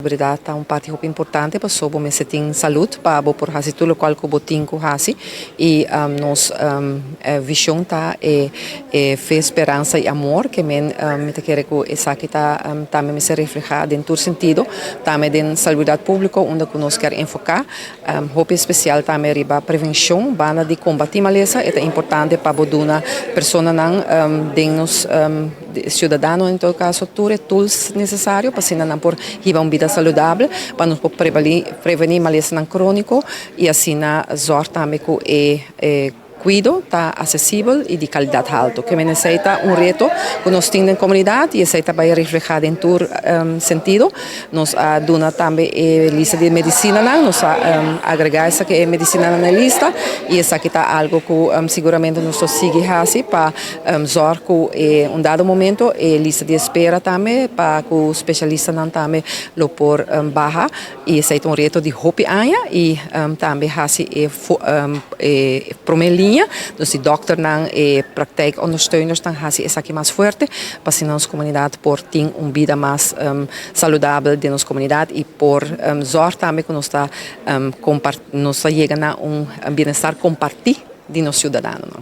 Salubridad ta un parti hopi importante paso bo mester tin salud pa bo por haci tur locual cu bo tin cu haci y nos vision ta e fe, speransa y amor ke men mi ta kere cu esaki ta tambe mester refleha den tur sentido tambe den salubridad publico unda cu nos kier enfoca hopi especial tambe riba prevencion banda di combati malesa. E ta importante pa bo duna personanan den nos ciudadano en todo caso tur e tools necesario pa asina nan por hiba un bida saludabel, pa nos por preveni malesanan cronico y asina zorg tambe cu e cuido ta accesibel y di calidad halto. Ke men esey ta un reto cu nos tin den comunidad y esey ta bay refleha den tur sentido. Nos a duna tambe e lista di medicinanan, nos a agrega esaki e medicinanan na e lista y esaki ta algo cu siguramente nos lo sigui haci pa zorg cu e un dado momento e lista di espera tambe pa cu specialistanan tambe lo por baha y esey ta un reto di hopi aña y tambe haci e e prome liña, dus di dokternan, e praktijkondersteunersnan haci esaki mas fuerte pa asina nos comunidad por tin un bida mas saludabel den nos comunidad y por zorg tambe cu nos ta nos ta yega na un bienestar comparti di nos ciudadanonan.